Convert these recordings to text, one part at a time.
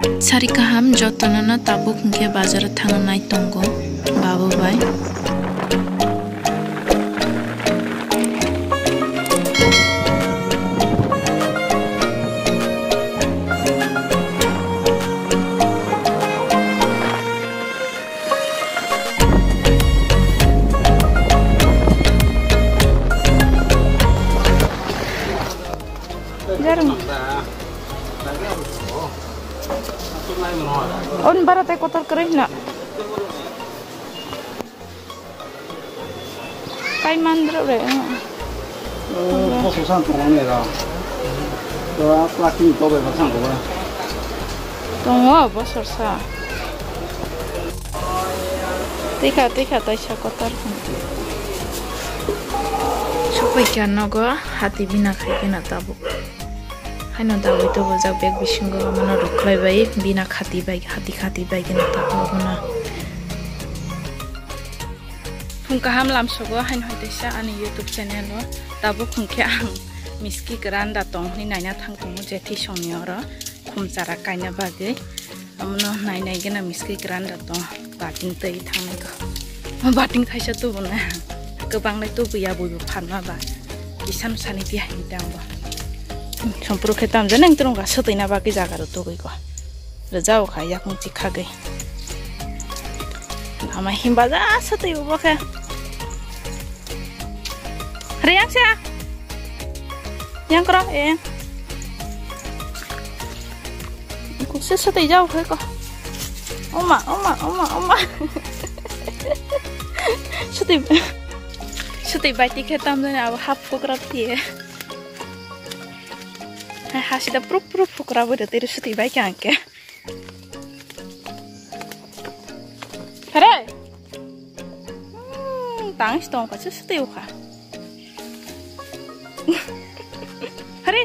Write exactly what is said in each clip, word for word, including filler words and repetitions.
Sari kaham jotono no tabuk hwnkhe bazaro thangna nai tongo babu bai. Jarang. On bara tei kotor kwrwi hino. Kai mandro re. Bosor san tongo nera. To plastic to bai bwsang ko ba. Tongo bosor sa. Tikha tikha taisa kotor. Supai kha nogo hati bina khai khe na tabuk. Haino dawai to bojak bag bisingo mano rwkhlai bai bina khati bai hati khati bai khe na tabuk abono. Phung kaham lamsogo haino hai teisa ani YouTube channel o tabuk hwnkhe ang miski kwran da tong hwnwi naina thang tongo je thisongni oro khum chara kaina bagwi. Omono nai nai gana miski kwran da tong bating twi thangnai ko. O bating thaisa tubuna kwbang nai tubuya buibo pharma ba kisam sani tiya hini tang bo. Sompuru khe tamjani ang twrwng ka swtwi na bagwi jaga rw tugwi ko. Rwjao kha yakung chikhagwi. Ama himba ja swtwi bo khe. Riyang se. Yang kro e. Kukse swtwi jao khe ko. Oma, oma, oma, oma. Swtwi, swtwi bai tikhe tamjani abo hap phukrap tiye. Hai hasida prup prup phukra bo de tiri swtwi bai khe angke. Hare. Hmm, tang si tong ka swtwi ukha. Hare.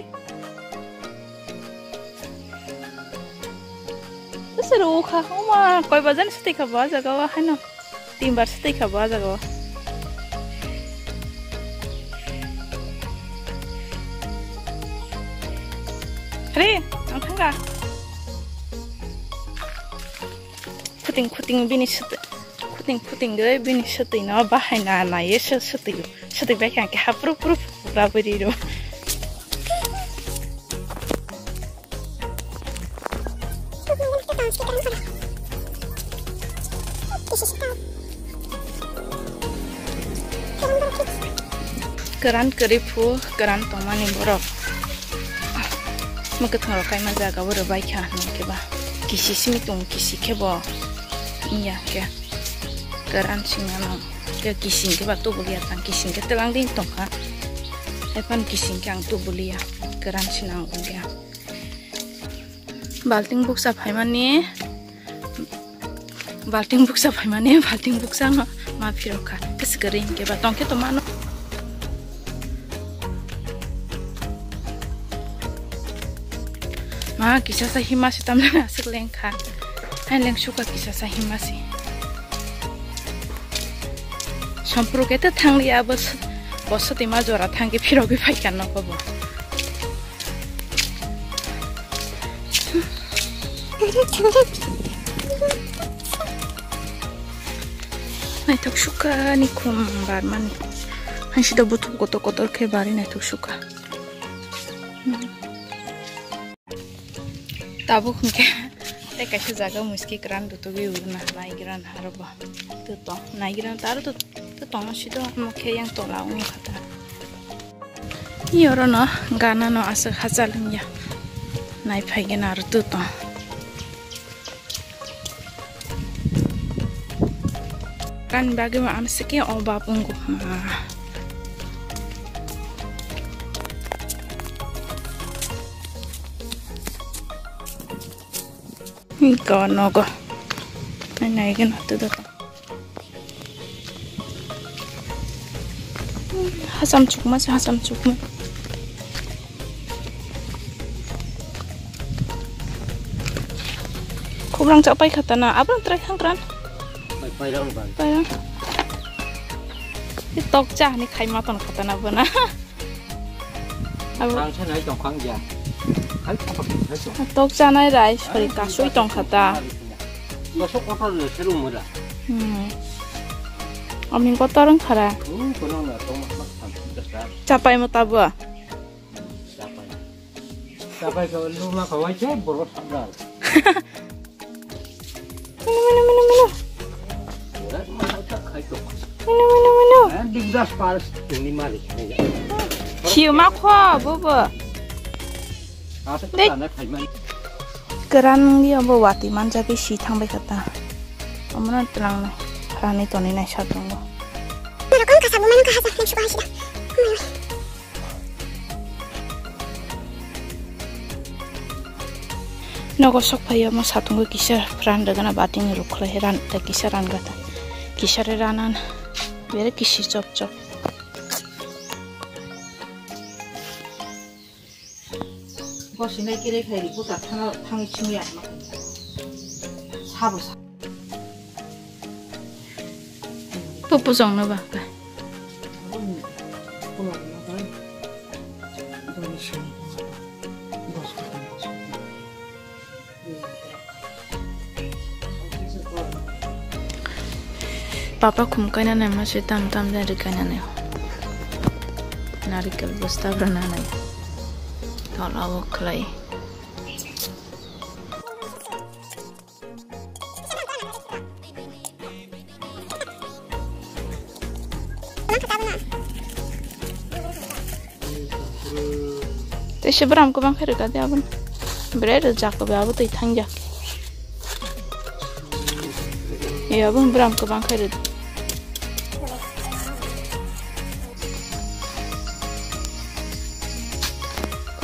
Swtwi ukha. Oma koi bajan swtwi kha ba jaga wa hano. Tin bar swtwi kha bo ah jaga o. Hare, ang thangka. Khuting khuting bini swtwi, khuting khuting gwi bini swtwi no bahai na naiye sw-, swtwi, swtwi bai kha khe hapru pru pru pura bwrwi rw. Kwran kwrwi phu, kwran tongmani borok. Mwkhwtwng rok kaima jaga o rwbai kha hwnwi khe ba. Kisi simi tongo, kisi khe bo wngya khe. Kwran singano khe kising khe ba tubuliya tang, kising khe twlang ding tongkha. Ephano kising khe ang tubuliya, kwran sinang wngya. Balting bukcha phaimani, balting bukcha phaimani, balting bukcha no ma phirok kha. Kisa kwrwi hinkhe ba tongkhe to mano. Ma kisa sa hima si tamjani aswk lengkha. Hai lengsukha kisa sa hima si. Sompru khe ta thangli abo s-, bo swtwi ma jora thangkhe phirogwi phaikha nogo bo. Naithok sukha ni khum barmani. Hangsida buthuk kotor kotor khe bari naithok sukha. Tabuk hwnkhe tei kaisa jaga muiski kwran dutugwi wngna naigra na aro bo. Tei tong naigra ta aro to. Tei tongma sito omo khe yang tola wng kha ta. Iyoro no gana no aswk hachal wngya. Nai phai gana aro tu tong. Kan bagwi ma amsike o bap wngkha ma. Ko nogo. Nai nai gana tu do. Hacham chukma se hacham chukma. Khubrang cha pai khatana abang trai khangkran. Pai, pai rang bai. Pai rang. Tok cha ni khai ma ton khatana bona. Abo. Ang sa nai tong khang ja. Tok chanai rai sori kasui tongkha ta. Bosok kotor le seru mura. Hmm. Amin kotor wngkha ra. Hmm, kono na tong mak mak tham. Chapai mo tabo. Chapai. Chapai ko luma ko wai che borok thapdal. Mino, mino, mino, mino. Mino, mino, mino. Siu ma kho, bobo. Dei. Keran dia bo wati manja bi si thang bai kata. Amana telang na. Rani toni nai sa tongo. Nogo sok phai omo satungo kisa pran rwgana bating rwkhlai ran ta kisa ran gata kisa re ranan bere kisi chop chop. Bosinai kere khai ri buta thang thang chini ya ma. Sabo sa. Pupu jong no ba. Papa khum kainani mase tam tam jari kainani. Narikel bosta bra nanai. Tol awok khlai. Tei se bwram kwbang khe rwkha de aboni. Bwrwi rwjak kwbai abo twi thangjak. E abo bwram kwbang khe rwdi.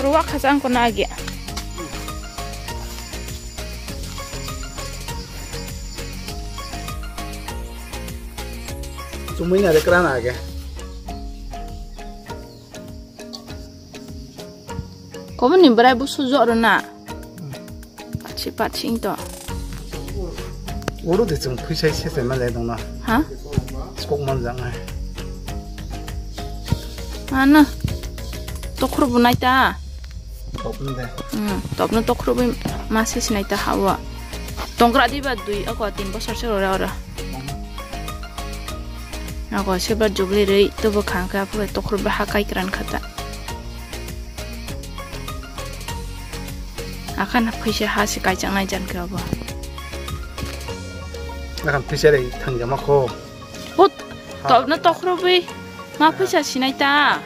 Ruwa khasa ang kono agi. Chumui na de kra na age. Kobo ni bwrai busu joro na. Pachi pachi to. Oro de chung phuisai se se ma le dong na. Ha? Skok man jang ai. Ano. Tokhro bunai ta. Top no de. Hmm, top no tokhro bai ma se sinai ta hawa. Tongkra di ba dui ako tin bosor se ora ora. Ako silver jubilee rei to bo khang ka pura tokhro bai ha kai kran khata. Akan phaisa ha se kai chang nai jan ka bo. Akan phaisa rei thang jama kho. Put, top no tokhro bai ma phaisa sinai ta.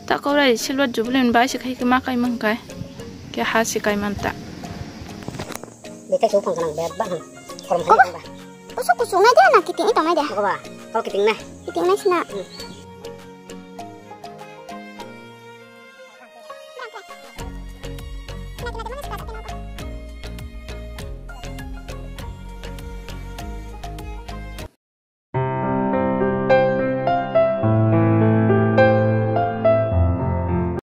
Takorai silver jubilee ni bai se khai ma kai mang kai. Ke ha se kai man ta. Bete su phang kanang be ba han. Korom hai ba. Kusu kusu nai de na kiting ito nai de. Ko ba. Ko kiting na. Kiting nai sina. Hmm.